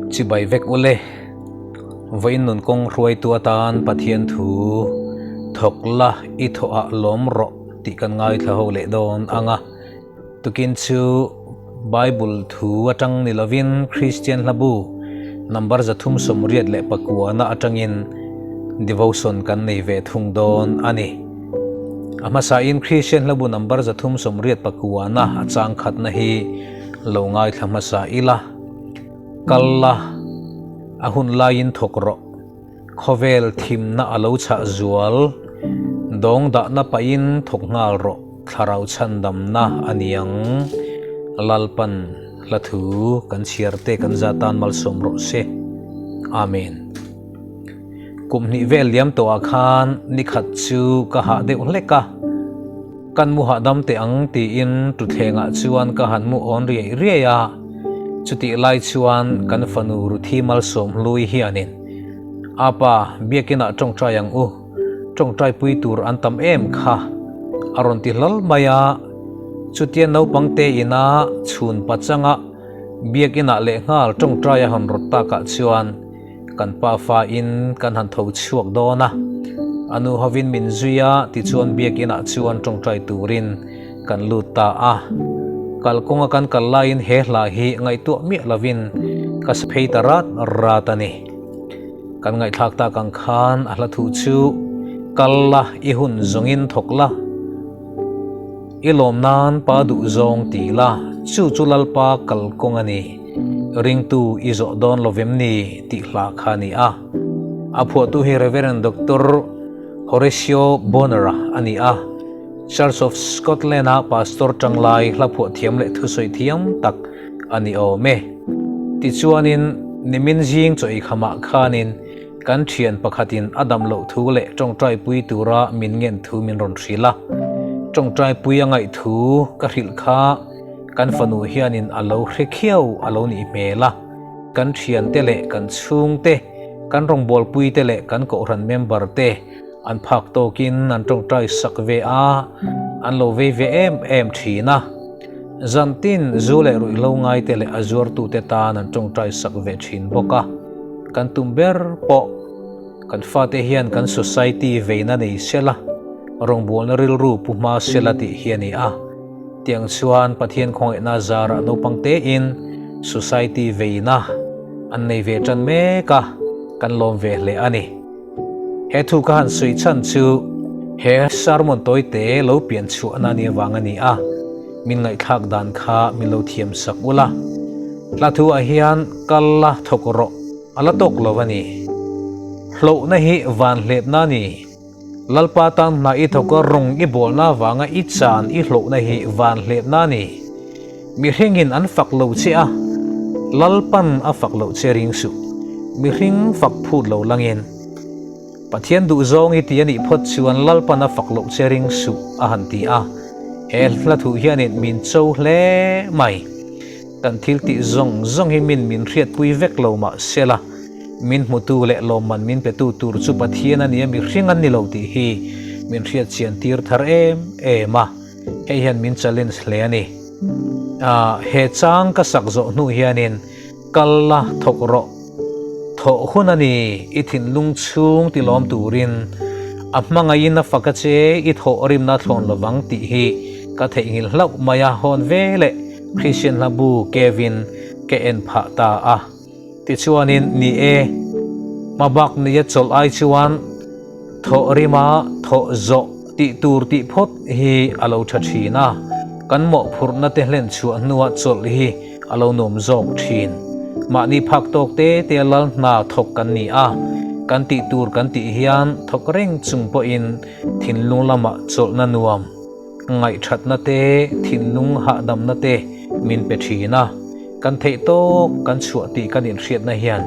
Chibai vek ule. Vawiin nun kawng hruaitu atan Pathian thu thawk la i thawh ah lawm rawh tih kan ngaithla ho leh dawn ang a. Tukin chu Bible thu atang ni lovin Kristian hlabu number 389 na atangin devotion kan nei ve thung dawn a ni. A hmasain Kristian hlabu number 389 na a chang khatna hi lo ngaithla hmasa ila. Kal la, a hun laiin thawk rawh. Khawvel thimna a lo chhah zual, dawng dahna pahin thawk nghal rawh, thlarau chhandamna a ni ang. Lalpan hla thu kan chhiar te kan za tan malsawm rawh se. Amen. Kum hnih vel liam tawhah khan nikhat chu ka hah deuh hlek a, Kan mu hahdam teh ang tiin tuthlengah chuan ka han mu awn riai riai a, chutih lai chuan kan fanu Ruthi Malsawm hlui hianin, Apa, biakinah tawngtai ang u, tawngtai pui tur an tam em kha, a rawn ti hlal mai a, chutia naupang te ina chhun pachanga biakinah lehnghal tawngtai a han rawt takah chuan, Kan pa fa in kan han tho chhuak dawn a, a nu hovin min zui a tichuan biakinah chuan tawngtai turin kan lut ta a. Kalkawnga kan kal laiin he hla hi ngaihtuah miah lovin ka sa phei ta rat rat a ni. Kan ngaihthlak tak ang khan a hla thu chu kal la i hun zawngin thawk la, i lawm nan pa duh zawng ti la, chu chu Lalpa kalkawng a ni. Ringtu i zawh dawn lo vem ni tih hla kha a ni a. A phuahtu hi Rev. Doctor Horatio Bonar-a a ni a. Church of Scotland-a pastor tanglai hla phuah thiam leh thusawi thiam tak a ni awm e. Tichuanin, nimin zing chaw ikhamah khanin kan thian pakhatin a dam loh thu leh tawngtaipui tura min ngen thu min rawn hrilh a. Tawngtaipui a ngaih thu ka hrilh kha Kan fanu hianin a lo hre khiau a lo nih hmel a, kan thiante leh kan chhungte, kan rawngbawlpuite leh kan kohhran member te an phak tawkin an tawngtai sak ve a, an lo vei ve em em thin a. Zantin zu leh ruihhlo ngaite leh a zuartute tan an tawngtai sak ve thin bawk a. Kan tum ber pawh kan fate hian kan society veina nei sela, rawngbawlna rilru pu hma sela tih hi a ni a. Tiang chuan Pathian khawngaihna zarah naupang tein society veina an nei ve tan mek a, kan lawm ve hle a ni. He thu ka han sawi chhan chu he sermon tawite lo pian chhuahna ni avang a ni a, min ngaihthlak dan kha min lo thiam sak ula. Hla thu ah hian kal la thawk rawh a la tawk lo a ni. Hlauhna hi van hlepna a ni. Lalpa tan hna i thawk a rawng i bawlna avanga i chan i hlawhna hi van hlepna a ni. Mihringin an fak lo che a, Lalpan a fak loh che ring suh. Mihring fak phut lo langin. Pathian duhzawng i ti a nih phawt chuan Lalpan a fak loh che ring suh a han ti a. He hla thu hianin min cho hle mai. Kan thil tih zawng zawng hi min min hriatpui vek lo mah sela, min hmutu leh lawmman min petu tur chu Pathian a nia mihring an ni lo tih hi min hriat chian tir thar em em a, hei hian min challenge hle a ni. He chang ka sak zawh hnu hianin kal la thawk rawh, thawh hun a ni i thinlung chhung ti lawm turin a hmangaihin a fak a che i thawh rimna thlawn lovang tih hi ka theihnghilh hlauh mai a hawn ve leh. Christian hla bu Kevin ka en phah ta a. Tichuanin, ni e, hmabak nia chawlh ai chuan thawh rima thawh zawh tih tur tih phawt hi a lo tha thin a, kan mawhphurhna te hlen chhuah hnua chawlh hi a lo nuam zawk thin. Mahni phak tawk te te lal hna thawk kan ni a, kan tih tur kan tih hian thawk reng chung pawhin thinlung lamah chawlhna nuam Ngaihthatna te, thinlung hahdamna te min pe thin a, kan theih tawk kan chhuah tih kan inhriatna hian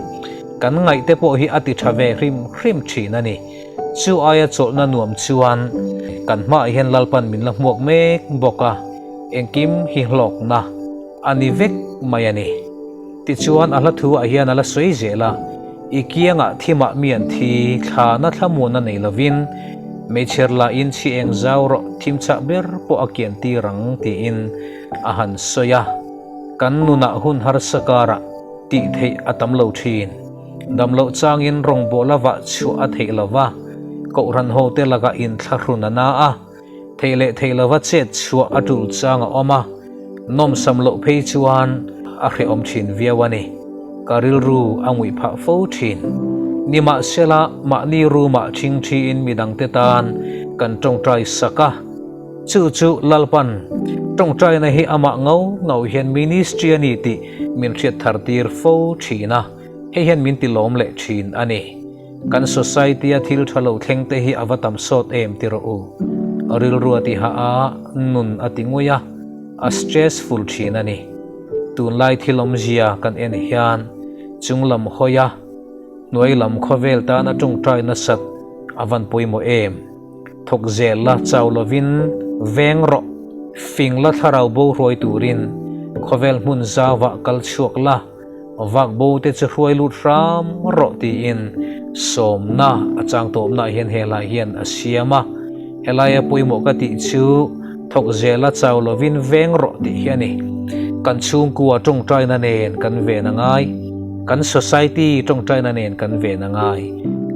kan ngaihte pawh hi a ti tha ve hrim hrim thin a ni. Chu aia chawlhna nuam chuan kan hmaah hian Lalpan min la hmuak mek bawk a, engkim hi hlawkna a ni vek mai a ni. Tichuan a hla thu ah hian a la sawi zel a. I kiangah thimah mi an thi, thlana thlamuan a nei lovin, meichher lahin chhi eng zau rawh thim chah ber pawh a kian tir ang tiin a han sawi a. Kan nunah hun harsa karah tih theih a tam lo thin. Dam loh changin rawngbawla vah chhuah a theih lo va, kohhran hote lakah inthlahrun a na a, theih leh theih lova chet chhuah a tul chang a awm a, nawmsam loh phei chuan a hrehawm thin viau a ni. Ka rilru a nguih phah fo thin. Nimahsela, mahni room-ah thingthiin midangte tan kan tawngtai sak a, chu chu Lalpan tawngtaina hi amah ngau ngau hian ministry a ni tih min hriat thar tir fo thin a, hei hian min tilawm leh thin a ni. Kan society a thil tha lo thleng te hi a va tam sawt em ti rawh u. Rilru a ti hah a, nun a ti ngui a, a stressful thin a ni. Tunlai thil awmzia kan en hian chung lam hawi a, hnuai lam khawvel tana tawngtai nasat a van pawimawh em. Thawk zel la chau lovin veng rawh, fing la thlarau bo hruai turin khawvel hmun zauah kal chhuak la. Vak bo te chu hruai lut hram rawh tiin sawmna a chang tawpna hian helai hian a siam a, helaia pawimawh ka tih chu thawk zela chau lovin veng rawh tih hi a ni. Kan chhungkua tawngtaina nen kan ven a ngai, kan society tawngtaina nen kan ven a ngai,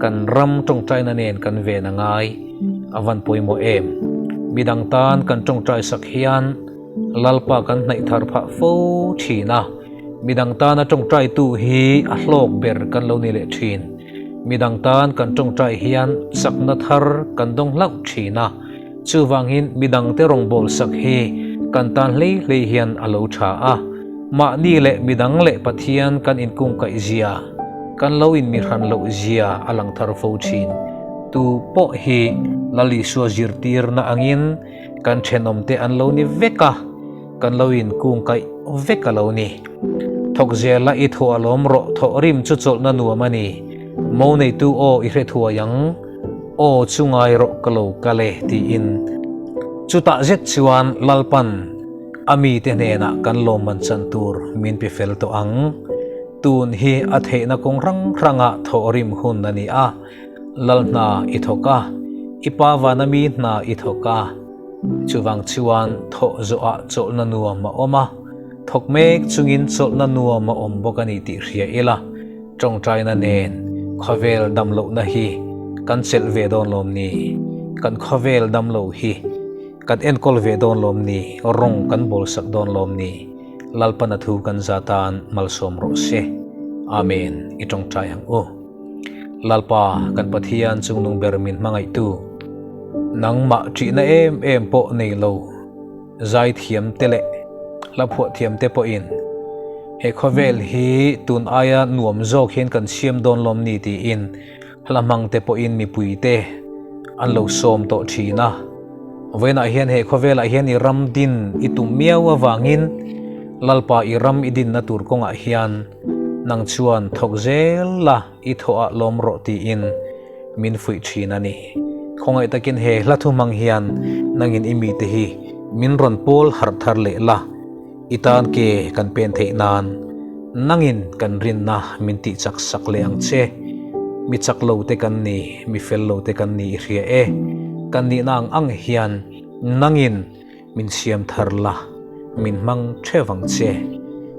kan ram tawngtaina nen kan ven a ngai a van pawimawh em. Midang tan kan tawngtai sak hian Lalpa kan hnaih thar phah fo thin a. Midang tana tawngtaitu hi a hlawk ber kan lo ni leh thin. Midang tan kan tawngtai hian chakna thar kan dawng hlauh thin a, chuvangin midangte rawngbawlsak hi kan tan hlei hlei hian a lo tha a. Mahni leh midang leh Pathian kan inkungkaih zia, kan lo inmihran loh zia a lang thar fo thin. Tu pawh hi Lal Isua zirtirna angin kan thenawmte an lo ni vek a. Kan lo in kung kaih vek a lo ni. Thawk zela i thaw a lawm rawh thawh rim chu chawlhna nuam a ni. Mo neitu aw i hre thuai ang, aw chu ngai rawh ka lo kal e tiin. Chutah zet chuan Lalpan a mite hnenah kan lawmman chan tur min pe fel tawh ang. Tun hi a theihna kawng hrang hranga thawh rim hun a ni a. Lal hna i thawk a, i pa vana mi hna i thawk a. Chuvang chuan thawh zawhah chawlhna nuam a awm a, thawk mek chungin chawlhna nuam a awm bawk a ni tih hria ila, tawngtaina nen khawvel damlohna hi kan chelh ve dawn lawm ni? Kan khawvel damlo hi kan enkawl ve dawn lawm ni? Rawng kan bawlsak dawn lawm ni? Lalpana thu kan za tan malsawm rawh se. Amen. I tawngtai ang u. Lalpa, kan Pathian chungnung ber min hmangaihtu, nangmah ṭihna em em pawh nei lo zaithiam te leh hlaphuah thiam te pawhin he khawvel hi tun aia nuam zawk hian kan siam dawn lawm ni tiin hla hmang te pawhin mipui te an lo sawm tawh ṭhin a. Vawiinah hian he khawvelah hian i ram din i tum miau avangin Lalpa i ram i dinna tur kawngah hian Nang chuan thawk zel la i thawh ah lawm rawh tiin min fuih thin a ni. Khawngaih takin he hla thu hmang hian nangin i mite hi min rawn pawl harh thar leh la, i tan ke kan pen theih nan nangin kan rinna min tih chak sak leh ang che. Mi chak lo te kan ni, mi fel lo te kan ni i hria e. Kan nihna ang ang hian nangin Min siam thar la, min hmang theuh ang che.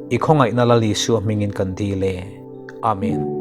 I khawngaihna Lal Isua hmingin kan dil e. Amen.